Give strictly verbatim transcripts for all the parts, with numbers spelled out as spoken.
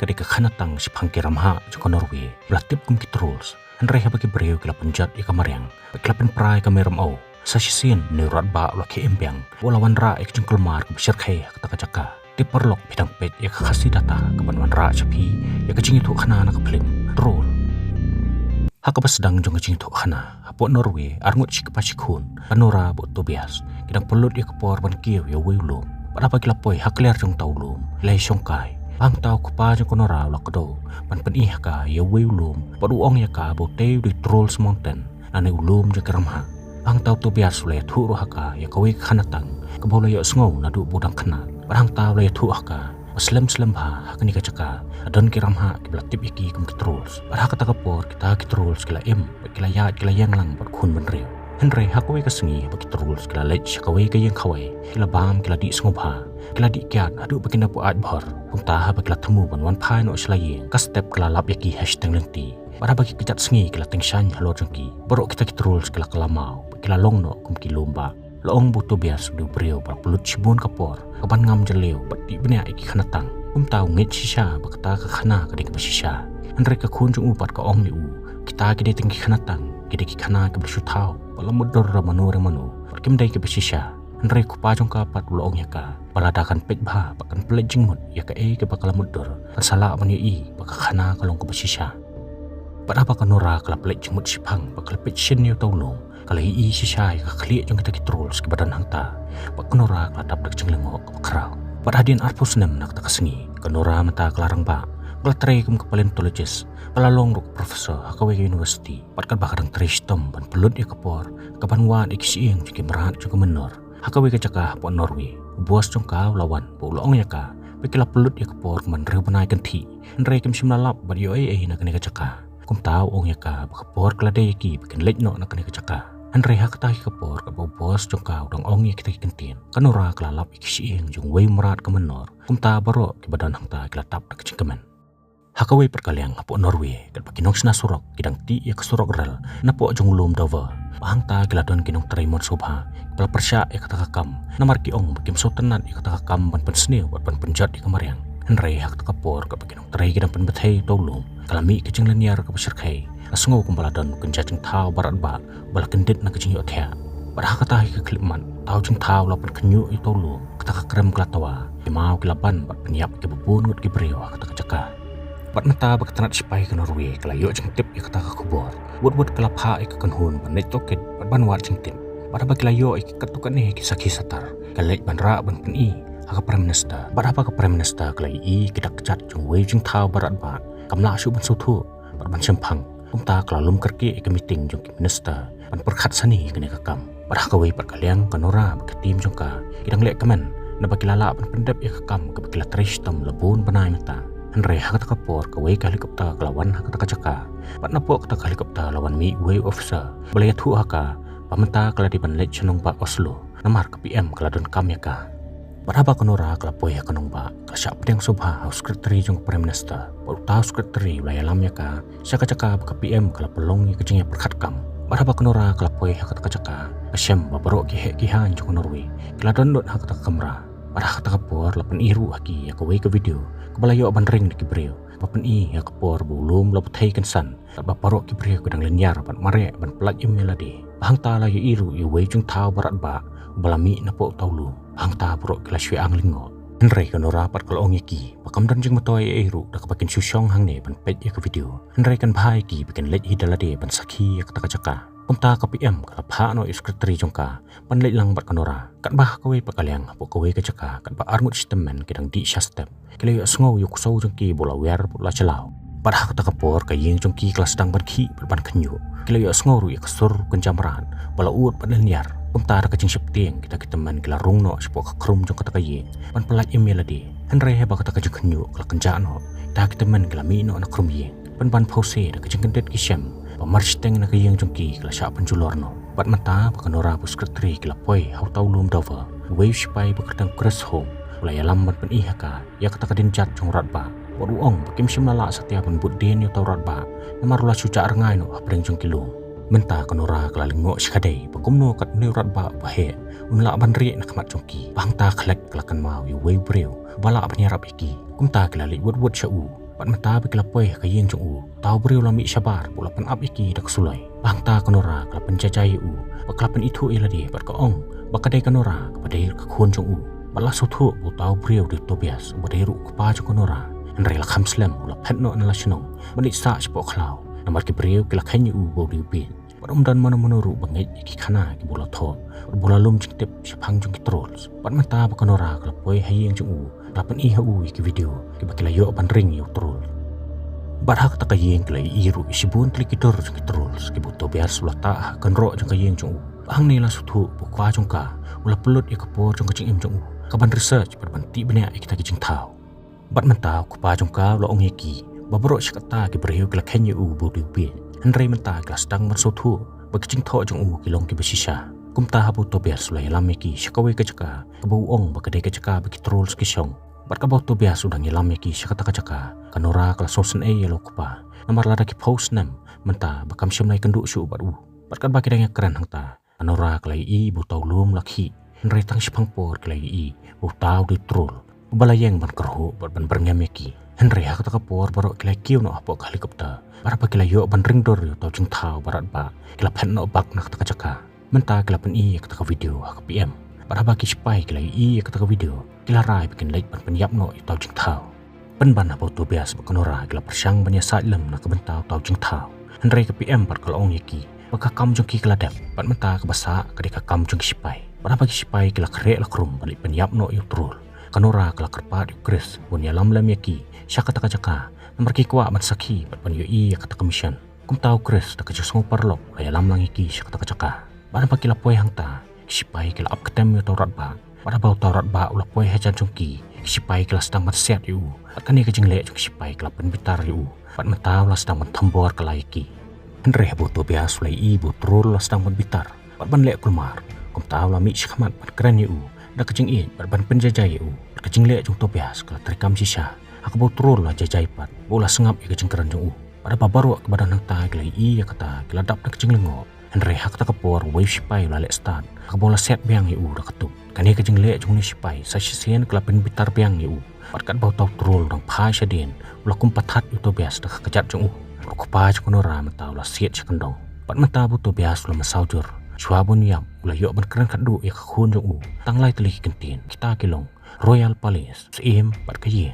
ka dei ka khanatang shaphang ki ramhah jong ka Norway ba la tip kum ki trolls. Hynrei haba ki briew ki la pynjot ïa ka mariang bad ki la pynpra ïa ka mei rymaw, sa shisien une u radbah u la khie im biang bad u la wanrah ïa ka jingkulmar kaba shyrkhei ha kata ka jaka. Te paralok, phi dang peit ïa ka Khasi Data kaban wanrah sha phi ïa ka jingïathuhkhana na ka phlim Troll. Ha kaba sdang jong ka jingïathuhkhana, hapoh Norway, arngut shi kpa shi khun, ka Nora bad u Tobias, ki dang pynlut ïa ka por ban kiew ïa uwei u lum. Bad haba ki la poi ha kliar jong uta u lum, ki la ïashongkai ba hangta u kpa jong ka Nora u la kdew ban pyni ha ka ïa uwei u lum bad u ong ïa ka ba utei u dei Troll's Mountain, lane u lum jong ki ramhah. Hangta u Tobias u la ïathuh ruh ha ka ïa kawei ka khanatang kaba u la ïohsngew naduh ba u dang khynnah. Bad hangta u la ïathuh ha ka ba slem slem bha ha kane ka jaka la don ki ramhah kiba la tip ïa ki kum ki trolls. Bad ha kata ka por kita ki trolls ki la im bad ki la ïaid, ki la ïeng lang bad khun bynriew. Hynrei ha kawei ka sngi haba ki trolls ki la leit sha kawei ka ïing khawai, ki la bam, ki la dih sngewbha, ki la dih kiad haduh ba kin da buaid bhor. Kumta haba ki la thmu ban wan phai noh sha la ïing, ka step ka la lap ïa ki ha shiteng lynti. Bad haba ki kjat sngi ki la tyngshaiñ halor jong ki, baroh kita ki trolls ki la kylla maw bad ki la long noh kum ki lum bah. La ong ba u Tobias u dei u briew ba la pynlut shibun ka por kaban ngam jylliew bad tih bniah ïa ki khanatang. Kumta u ngeit shisha ba kata ka khana ka dei kaba shisha. Hynrei ka khun jong u pat ka ong ïa u, kita ki dei tang ki khanatang, ki dei ki khana kiba shu thaw, ba la mutdur da mano re mano, bad kim dei kiba shisha. Hynrei u kpa jong ka pat u la ong ïa ka ba lada kan peit bha bad kan pynleit jingmut ïa kaei kaba ka la mutdur, kan sa lah ban ïohi ba ka khana ka long kaba shisha. Bad haba ka Nora ka la pynleit jingmut shiphang bad ka la peit shisien ïa uta u lum, ka la ïohi shisha ïa ka khlieh jong kita ki trolls kiba don hangta. Bad ka Nora ka la dap da ka jinglyngngoh kaba khraw. Bad hadien arphew snem na kata ka sngi, ka Nora mynta ka la rangbah, ka la trei kum ka paleontologist, ka la long ruh ka professor ha kawei ka university. Bad katba ka dang trei shitom ban pynlut ïa ka por kaban wad ïa ki shyieng jong ki mrad jong ka mynnor ha kawei ka jaka hapoh Norway, u boss jong ka u la wan bad u la ong ïa ka ba ki la pynlut ïa ka por kumba hynriew bnai kynthih, hynrei kim shym la lap bad ïoh ei ei na kane ka jaka. Kumta u ong ïa ka ba ka por ka la dei ïa ki ba kin leit noh na kane ka jaka. Hynrei ha kata hi ka por, katba u boss jong ka u dang ong ïa kita ki kyntien, ka Nora ka la lap ïa ki shyieng jong uwei u mrad ka mynnor. Kumta baroh kiba don hangta ki la tap da ka jingkmen. Ha kawei pat ka liang hapoh Norway, katba ki nongshna surok ki dang tih ïa ka surok rel napoh jong u lum Dover, ba hangta ki la don ki nongtrei mon sngewbha kiba la pyrshah ïa kata ka kam, namar ki ong ba kim sngewtynnat ïa kata ka kam ban pynsniew bad ban pynjot ïa ka mariang. Hynrei ha kata ka por, katba ki nongtrei ki dang pynbthei ïa uta u lum, ka la mih ka jinglynñiar kaba shyrkhei. La sngew kumba la don u kynja jingthaw barat bah ba la kyndit na ka jingïohthiah. Bad ha kata hi ka khyllipmat, uta u jingthaw u la pynkhynñiuh ïa uta u lum. Kata ka krem ka la twa, ki maw ki la ban bad pynïap ïa kiba bun ngut ki briew ha kata ka jaka. Bad mynta ba ka tnat shipai ka Norway ka la ïoh jingtip ïa kata ka khubor, wut wut ka la phah ïa ka kynhun ban leit tohkit bad ban wad jingtip. Bad haba ki la ïoh ïa ki katto katne ki sakhi satar, ki la leit ban rah ban pyni ha ka Prime Minister. Bad haba ka Prime Minister ka la ïohi ïa ki dak kjat jong uwei u jingthaw barat bah, kam lah shuh ban sngewthuh bad ban shemphang. Kumta ka la lum kyrkieh ïa ka meeting jong ki minister ban pyrkhat sani ïa kane ka kam. Bad ha kawei pat ka liang, ka Nora bad ka team jong ka ki dang leh kmen naba ki la lah ban pyndep ïa ka kam kaba ki la trei shitom la bun bnai mynta. Hynrei ha kata ka por kawei ka helicopter ka la wan ha kata ka jaka. Bad napoh kata ka helicopter la wan mih uwei u officer ba la ïathuh ha ka ba mynta ka la dei ban leit sha nongbah Oslo, namar ka P M ka la donkam ïa ka. Bad haba ka Nora ka la poi ha ka nongbah, ka la shah pdiang sngewbha ha u secretary jong ka Prime Minister. Bad uta u secretary u la ïalam ïa ka sha ka jaka ba ka P M ka la pynlong ïa ka jingïapyrkhat kam. Bad haba ka Nora ka la poi ha kata ka jaka, ka shem ba baroh ki heh ki haiñ jong ka Norway ki la don lut ha kata ka kamra. Bad ha kata ka por la pyni ruh ha ki ïa kawei ka video kaba la ïoh ban ring da ki briew, ba pyni ïa ka por ba u lum la bthei kynsan, katba baroh ki briew ki dang lynñiar bad mareh ban pyllait im ïa lade. Ba hangta la ïohi ruh ïa uwei u jingthaw barat bah uba la mih napoh uta u lum. Hangta baroh ki la shu ïa-ang lyngngoh. Hynrei ka Nora pat ka la ong ïa ki ba kam don jingmyntoi ei ei ruh da kaba kin shu shong hangne ban peit ïa ka video. Hynrei kan bha ïa ki ba kin leit hi da lade ban sakhi ïa kata ka jaka. Kumta ka P M ka la phah noh ïa u secretary jong ka ban leit lang bad ka Nora. Katba ha kawei pat ka liang hapoh kawei ka jaka, katba arngut shi tymmen ki dang dih sha step, ki la ïohsngew ïa u ksew jong ki ba u la wer bad u la jyllaw. Bad ha kata ka por ka ïing jong ki ka la sdang ban khih bad ban khynñiuh. Ki la ïohsngew ruh ïa ka sur u kynja mrad ba la ud bad lynñiar. Kumta da ka jingsheptieng kita ki tymmen ki la rung noh shapoh ka khrum jong kata ka ïing ban pyllait im ïa lade. Hynrei haba kata ka jingkhynñiuh ka la kynjah noh, kita ki tymmen ki la mih noh na khrum ïing. Pynban phewse da ka jingkyndit ki shem ba marshiteng na ka ïing jong ki ka la shah pynjulor noh. Bad mynta ba ka Nora bad u secretary ki la poi ha uta u lum Dover, uwei u shipai ba kyrteng Chris Holm u la ïalam ban pyni ha ka ïa kata ka dienjat jong u radbah. Bad u ong ba kim shym la lah satia ban bud dien ïa uta u radbah, namar u la shu jah rngai noh hapdeng jong ki lum. Mynta ka Nora ka la lyngngoh shikatdei ba kumno kat une u radbah uba heh un lah ban rieh na khmat jong ki. Ba hangta khlek ka la kynmaw ïa uwei u briew uba lah ban ïarap ïa ki. Kumta ki la leit wut wut sha u. Bad mynta ba ki la poi ha ka ïing jong u, uta u briew u la mih shabar bad u la pynap ïa ki da ka suloi. Bad hangta ka Nora ka la pynjaijai ïa u bad ka la pynithuh ïa lade bad ka ong ba ka dei ka Nora kaba dei ka khun jong u. Bad la sngewthuh ba uta u briew u dei u Tobias uba dei ruh u kpa jong ka Nora. Hynrei la kham slem, u la phet noh na la shnong ban leit sah shapoh khlaw, namar ki briew ki la kheiñ ïa u ba u dei u bieit. Bad ym don mano mano ruh ba ngeit ïa ki khana kiba u la thoh bad ba u la lum jingtip shaphang jong ki trolls. Bad mynta ba ka Nora ka la poi ha ïing jong u, ka la pyni ha u ïa ki video kiba ki la ïoh ban ring ïa u troll. Bad ha kata ka ïing ki la ïohi ruh ïa shibun tylli ki dur jong ki trolls kiba u Tobias u la tah ha ka kynroh jong ka ïing jong u. Bad hangne la sngewthuh ba u kpa jong ka u la pynlut ïa ka por jong ka jingim jong u ha kaban research bad ban tih bniah ïa kita ki jingthaw. Bad mynta u kpa jong ka u la ong ïa ki ba baroh shi katta ki briew ki la kheiñ ïa u ba u dei u bieit. Hynrei mynta ki la sdang ban sngewthuh ba ki jingthoh jong u ki long kiba shisha. Kumta haba u Tobias u la ïalam ïa ki sha kawei ka jaka kaba u ong ba ka dei ka jaka ba ki trolls ki shong, bad kaba u Tobias u dang ïalam ïa ki sha kata ka jaka, ka Nora ka la sngewsynei ïa la u kpa, namar lada ki phew snem mynta ba kam shym la ïakynduh shuh bad u. Bad katba ki dang ïakren hangta, ka Nora ka la ïohi ba uta u lum u la khih. Hynrei tang shiphang por ki la ïohi ba uta u dei u troll uba la ïeng ban kyrhuh bad ban byrngem ïa ki. Hynrei ha kata ka por baroh ki la kiew noh hapoh ka helicopter. Bad haba ki la ïoh ban ring dur ïa uta u jingthaw ba radbah, ki la phet noh bak na kata ka jaka. Mynta ki la pyni ïa kata ka video ha ka P M. Bad haba ki sipai ki la ïohi ïa kata ka video, ki la rai ba kin leit ban pynïap noh ïa uta u jingthaw. Pynban haba u Tobias bad ka Nora ki la pyrshang ban ïasaid lem na ka bynta uta u jingthaw, hynrei ka P M pat ka la ong ïa ki ba ka kam jong ki ka la dep, bad mynta kaba sah ka dei ka kam jong ki sipai. Bad haba ki sipai ki la khreh la khrum ban leit pynïap noh ïa u troll, ka Nora ka la kyrpad ïa u Chris ban ïalam lem ïa ki sha kata ka jaka, namar ki kwah ban sakhi bad ban ïohi ïa kata ka mission. Kumta u Chris da ka jingsngew paralok u la ïalam lang ïa ki sha kata ka jaka. Bad haba ki la poi hangta, ki sipai ki la ap ktem ïa uta u radbah. Bad haba uta u radbah u la poi hajan jong ki, ki sipai ki la sdang ban siat ïa u. Bad kane ka jingleh jong ki sipai ka la pynbitar ïa u. Bad mynta u la sdang ban thombor kylla ïa ki. Hynrei haba u Tobias u la ïohi ba u troll u la sdang ban bitar bad ban leh kulmar, kumta u la mih shakhmat ban kren ïa u da ka jingïeit bad ban pynjaijai ïa u. Bad ka jingleh jong u Tobias ka la treikam shisha ha kaba u troll u la jaijai pat bad u la sngap ïa ka jingkren jong u. Bad haba baroh kiba don hangta ki la ïohi ïa kata, ki la dap da ka jinglyngngoh. Hynrei ha kata ka por uwei u sipai u la leh stad ha kaba u la siat biang ïa u da ka tup. Kane ka jingleh jong une u sipai sa shisien ka la pynbitar biang ïa u. Bad katba uta u troll u dang phai shadien, u la kum pathat ïa u Tobias da ka kjat jong u. Bad u kpa jong ka Nora mynta u la siat sha kyndong. Bad mynta ba u Tobias u la mynsaw jur, shuwa ban ïap u la ïoh ban kren khatduh ïa ka khun jong u tang lai tylli ki kyntien, kita ki long Royal Palace, Syiem bad ka ïing.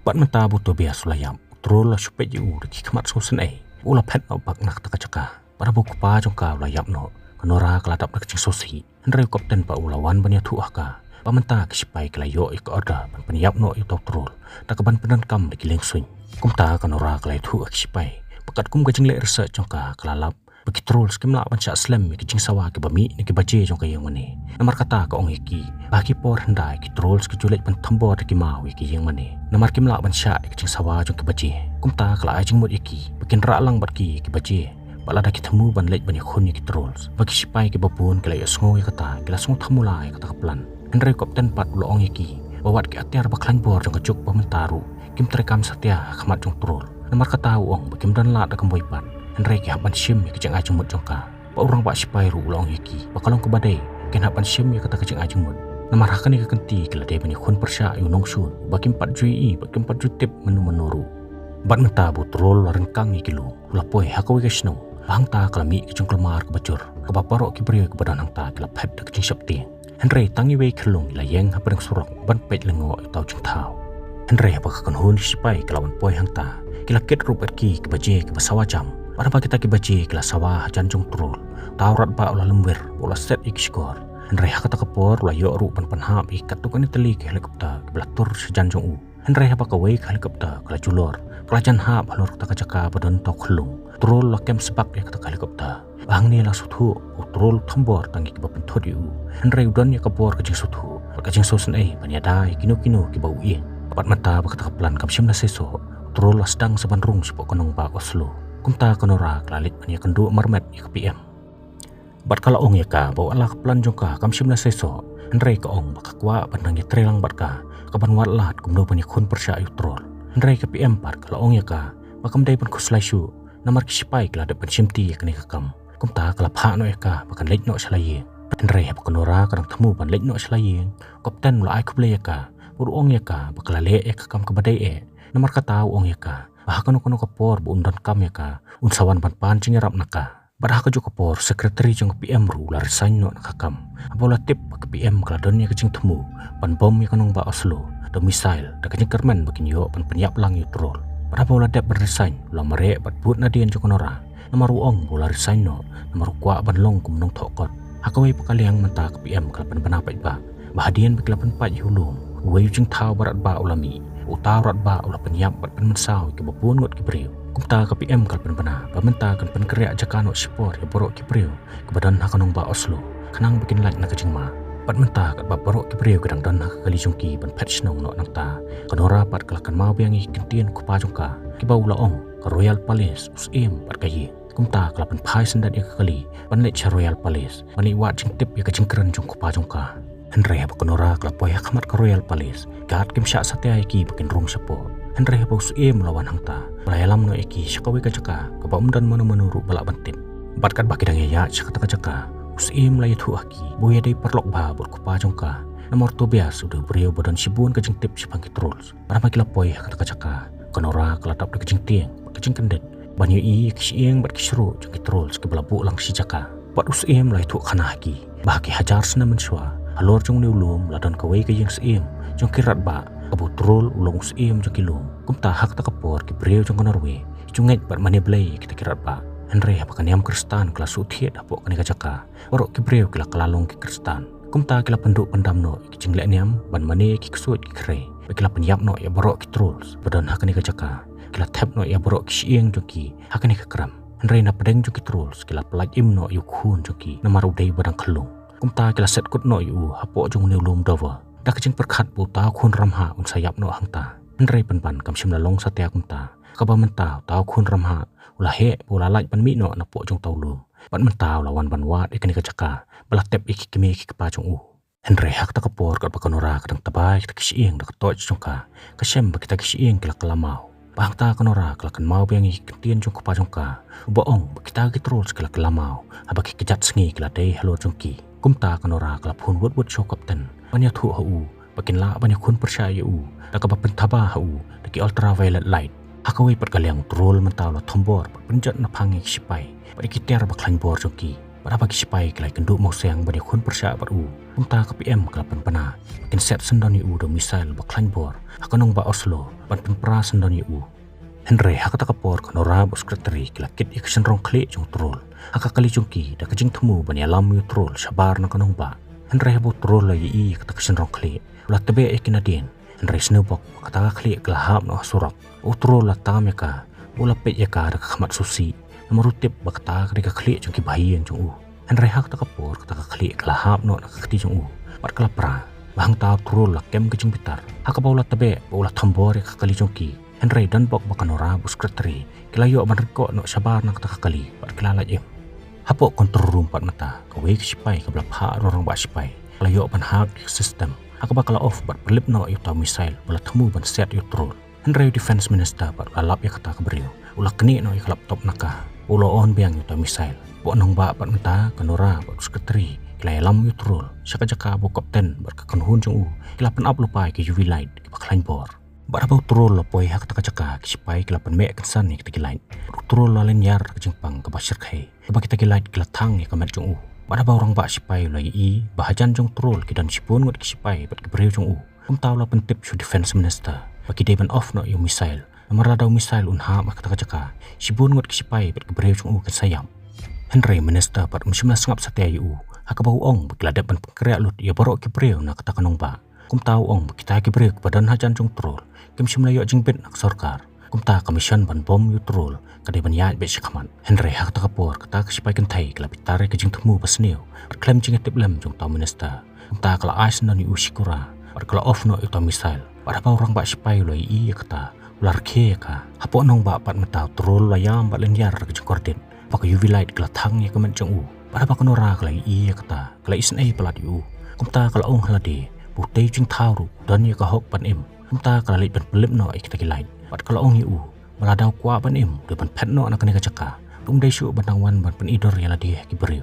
Bad mynta ba u Tobias u la ïap, u troll u la shu peit ïa u da ki khmat sngewsynei. U la phet noh bak na kata ka jaka. Bad haba u kpa jong ka u la ïap noh, ka Nora ka la dap da ka jingsngewsih. Hynrei u kapten pat u la wan ban ïathuh ha ka ba mynta ki sipai ki la ïoh ïa ka order ban pynïap noh ïa uta u troll da kaban pyndonkam da ki liengsuiñ. Kumta ka Nora ka la ïathuh ha ki sipai ba katkum ka jingleh research jong ka, ka la lap ba ki trolls kim lah ban shah slem ïa ki jingsawa kiba mih na ki baje jong ka ïing mane. Namar kata ka ong ïa ki ba ha ki por hyndai ki trolls ki ju leit ban thombor da ki maw ïa ki ïing mane, namar kim lah ban shah ïa ki jingsawa jong ki baje. Kumta ka la ai jingmut ïa ki ba kin rah lang bad ki ïa ki baje, bad lada ki thmu ban leit ban ïakhun ïa ki trolls, ba ki sipai kiba bun ki la ïohsngew ïa kata, ki la sngewthuh mula ïa kata ka plan. Hynrei u kapten pat u la ong ïa ki ba wat ki atiar ba khlaiñ bor jong ka juk ba mynta ruh kim treikam satia ha khmat jong u troll. Namar kata u ong ba kim don lad da kumwei pat, hynrei ki hap ban shim ïa ka jingai jingmut jong ka. Bad u rangbah sipai ruh u la ong ïa ki ba ka long kaba dei ba kin hap ban shim ïa kata ka jingai jingmut, namar ha kane ka kynti ki la dei ban ïakhun pyrshah ïa u nongshun uba kim pat ju ïohi bad kim pat ju tip mynno mynno ruh. Bad mynta ba u troll u la ryngkang ïa ki lum, u la poi ha kawei ka shnong ba hangta ka la mih ka jingkulmar kaba jur, kaba baroh ki briew kiba don hangta ki la phet da ka jingsheptieng. Hynrei tang iwei i khyllung i la ïeng ha pdeng surok ban peit lyngngoh ïa uta u jingthaw. Hynrei haba ka kynhun ki sipai ka la wan poi hangta, ki la kit ruh bad ki ki baje kiba sawa jam. Bad haba kita ki baje ki la sawa hajan jong u troll, uta u radbah u la lymwir bad u la set ïa ki shkor. Hynrei ha kata ka por u la ïoh ruh ban pynhap ïa katto katne tylli ki helicopter kiba la tur shajan jong u. Hynrei haba kawei ka helicopter ka la julor, ka la jan hap halor kata ka jaka ba don uta u khyllung, u troll u la kem sbak ïa kata ka helicopter. Bad hangne la sngewthuh ba u troll u thombor tang ïa kiba pynthut ïa u. Hynrei u don ïa ka bor ka jingsngewthuh bad ka jingsngewsynei ban ïada ïa kino kino kiba u ïeit. Bad mynta ba kata ka plan kam shym la seisoh, u troll u la sdang sa ban rung shapoh ka nongbah Oslo. Kumta ka Nora ka la leit ban ïakynduh marmet ïa ka P M. Bad ka la ong ïa ka ba wat la ka plan jong ka kam shym la seisoh, hynrei ka ong ba ka kwah ban nang ïatreilang bad ka, ka ban wad lad kumno ban ïakhun pyrshah ïa u troll. Hynrei ka P M pat ka la ong ïa ka ba kam dei ban khuslai shuh, namar ki sipai ki la dep ban shimti ïa kane ka kam. Kumta ka la phah noh ïa ka ba kan leit noh sha la ïing. Hynrei haba ka Nora ka dang thmu ban leit noh sha la ïing, u kapten u la ai khublei ïa ka bad u ong ïa ka ba ka la leh ïa ka kam kaba dei eh, Namar kata u ong ïa ka ba ha kano kano ka por ba un donkam ïa ka, un sa wan ban pan jingïarap na ka. Bad ha kajuh ka por, secretary jong ka P M ruh u la resign noh na ka kam. Haba u la tip ba ka P M ka la don ïa ka jingthmu ban bom ïa ka nongbah Oslo da u missile, da ka jingkyrmen ba kin ïoh ban pynïap lang ïa u Troll. Bad haba u la dep ban resign, u la mareh bad bud nadien jong ka Nora. Namar u ong ba u la resign noh namar u kwah ban long kum u nongthoh kot. Ha kawei pat ka liang, mynta ka P M ka la pynbna paidbah ba hadien ba ki la pynpait ïa u lum, uwei u jingthaw baratbah u la mih. Uta u baratbah u la pynïap bad pynmynsaw ïa kiba bun ngut ki briew. Kumta ka P M ka la pynbna ba mynta kan pynkhreh jaka noh shipor ïa baroh ki briew kiba don ha ka nongbah Oslo, khnang ba kin lait na ka jingma. Bad mynta katba baroh ki briew ki dang don ha ka kali jong ki ban phet shnong noh nangta, ka Nora pat ka la kynmaw biang ïa ki ktien u kpa jong ka, kiba u la ong, ka Royal Palace, u syiem bad ka ïing. Kumta ka la pynphai syndet ïa ka kali ban leit sha Royal Palace ban leit wad jingtip ïa ka jingkren jong u kpa jong ka. Hynrei haba ka Nora ka la poi ha khmat ka Royal Palace, guard kim shah satia ïa ki ba kin rung shapoh. Hynrei haba u syiem u la wan hangta, u la ïalam noh ïa ki sha kawei ka jaka kaba ym don mano mano ruh ba lah ban tip. Bad katba ki dang ïaid sha kata ka jaka, u syiem u la ïathuh ha ki ba u ïadei paralok bha bad u kpa jong ka. Namar u Tobias u dei u briew ba don shibun ka jingtip shaphang ki Trolls. Bad haba ki la poi ha kata ka jaka, ka Nora ka la dap da ka jingtieng bad ka jingkyndit ban ïohi ïa ki shyieng bad ki shruh jong ki Trolls kiba la buh lang shi jaka. Bad u syiem u la ïathuh khana ha ki ba ha ki hajar snem mynshuwa, halor jong une u lum la don kawei ka ïing syiem jong ki radbah, kaba u Troll u long u syiem jong ki lum. Kumta ha kata ka por ki briew jong ka Norway ki ju ngeit bad mane blei ïa kita ki radbah. Hynrei haba ka niam Khristan ka la shu thied hapoh kane ka jaka, baroh ki briew ki la kylla long ki Khristan. Kumta ki la pynduh pyndam noh ïa ki jingleh niam ban mane ïa ki ksuid ki khrei. Bad ki la pynïap noh ïa baroh ki Trolls ba don ha kane ka jaka. Ki la thep noh ïa baroh ki shyieng jong ki ha kane ka krem. Hynrei na pdeng jong ki Trolls ki la pyllait im noh ïa u khun jong ki namar u dei ba dang khyllung. Kumta ki la set kut noh ïa u hapoh jong une u lum Dover, da ka jingpyrkhat ba uta u khun ramhah un sa ïap noh hangta. Hynrei pynban kam shym la long satia kumta. Kaba mynta uta u khun ramhah u la heh ba u la lait ban mih noh napoh jong uta u lum. Bad mynta u la wan ban wad ïa kane ka jaka ba la tep ïa ki kmie ki kpa jong u. Hynrei ha kata ka por katba ka Nora ka dang tba ïa kita ki shyieng da ka torch jong ka, ka shem ba kita ki shyieng ki la kylla maw. Bad hangta ka Nora ka la kynmaw biang ïa ki ktien jong u kpa jong ka, uba ong ba kita ki Trolls ki la kylla maw haba ki kjat sngi ki la dei halor jong ki. Kumta ka Nora ka la phone wut wut sha u kapten ban ïathuh ha u ba kin lah ban ïakhun pyrshah ïa u da kaba pynthaba ha u da ki ultraviolet light. Ha kawei pat ka liang u Troll mynta u la thombor bad pynjot naphang ïa ki shipai bad ïa ki tiar ba khlaiñ bor jong ki. Bad haba ki shipai ki la ïakynduh mawsiang ban ïakhun pyrshah bad u, kumta ka P M ka la pynbna ba kin set syndon ïa u da u missile ba khlaiñ bor ha ka nongbah Oslo ban pynpra syndon ïa u. Hynrei ha kata ka por ka Nora bad u secretary ki la kit ïa ka shynrong khlieh jong u Troll ha ka kali jong ki da ka jingthmu ban ïalam ïa u Troll shabar na ka nongbah. Hynrei haba u Troll u la ïohi ïa kata ka shynrong khlieh, u la tbeh ïa ki nadien. Hynrei sngewbok ba kata ka khlieh ka la hap noh ha surok. U Troll u la tam ïa ka, u la peit ïa ka da ka khmat sngewsih, namar u tip ba kata ka dei ka khlieh jong ki bahaïing jong u. Hynrei ha kata ka por kata ka khlieh ka la hap noh na ka kti jong u bad ka la pra. Bad hangta u Troll u la kem ka jingbitar ha kaba u la tbeh ba u la thombor ïa ka kali jong ki. Hynrei donbok ba ka Nora bad u secretary ki la ïoh ban ryngkoh noh shabar na kata ka kali bad ki la lait im. Hapoh control room pat mynta, kawei ka shipai kaba la phah rangbah shipai ka la ïoh ban hack ïa ka system ha kaba ka la off bad pynlip noh ïa uta u missile ba la thmu ban set ïa u Troll. Hynrei u defense minister pat u la lap ïa kata ka briew, u la knieh noh ïa ka laptop na ka, u la on biang ïa uta u missile. Hapoh nongbah pat mynta ka Nora bad u secretary ki la ïalam ïa u Troll sha ka jaka ba u kapten bad ka kynhun jong u ki la pynap lypa ïa ki U V light kiba khlaiñ bor. Bad haba u Troll u la poi ha kata ka jaka, ki shipai ki la pynmih kynsan ïa kita ki light. Bad u Troll u la lynñiar da ka jingpang kaba shyrkhei, haba kita ki light ki la thang ïa ka met jong u. Bad haba u rangbah shipai u la ïohi ba hajan jong u Troll ki don shibun ngut ki shipai bad ki briew jong u, kumta u la pyntip sha u defense minister ba ki dei ban off noh ïa u missile. Namar lada u missile un hap ha kata ka jaka, shibun ngut ki shipai bad ki briew jong u kin sa ïap. Hynrei u minister pat um shym la sngap satia ïa u ha kaba u ong ba ki la dep ban pynkhreh lut ïa baroh ki briew na kata ka nongbah. Kumta u ong ba kita ki briew kiba don hajan jong u Troll kim shym la ïoh jingbit na ka sorkar. Kumta ka mission ban bom ïa u Troll ka dei ban ïaid beit shakhmat. Hynrei ha kata ka por kata ka shipai kynthei ka la bitar ïa ka jingthmu basniew bad khlem jingïatiplem jong uta u minister. Kumta ka la ai syndon ïa u Shikura bad ka la off noh ïa uta u missile. Bad haba u rangbah shipai u la ïohi ïa kata, u la rkhie ïa ka. Hapoh nongbah pat mynta u Troll u la ïam bad lynñiar da ka jingkordit. Ba ka U V light ka la thang ïa ka met jong u. Bad haba ka Nora ka la ïohi ïa kata, ka la isynei palat ïa u. Kumta ka la ong ha lade ba utei u jingthaw ruh u don ïa ka hok ban im. Kumta ka la leit ban pynlip noh ïa kita ki light bad ka la ong ïa u ba lada u kwah ban im, u dei ban phet noh na kane ka jaka. Um dei shuh ban dang wan ban pynidor ïa lade ha ki briew.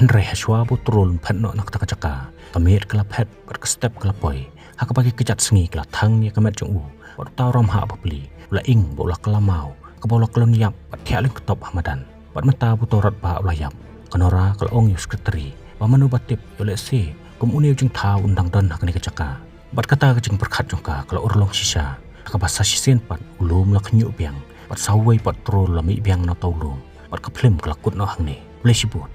Hynrei hashwa ba u Troll un phet noh na kata ka jaka, ka miet ka la phet bad ka step ka la poi, ha kaba ki kjat sngi ki la thang ïa ka met jong u. Bad uta u Ramhah Bapli u la ing bad u la kylla maw, kaba u la kyllon ïap bad thiah lyngktop ha madan. Bad mynta ba uta u Radbah u la ïap, ka Nora ka la ong ïa u sekretari ba mano ba tip ïoh lehse kum une u jingthaw un dang don ha kane ka jaka. Bad kata ka jingpyrkhat jong ka ka la urlong shisha, ha kaba sa shisien pat u lum la khñiuh biang bad sa uwei pat u tro u la mih biang na uta u lum. Bad ka phlim ka la kut noh hangne. Khublei shibun.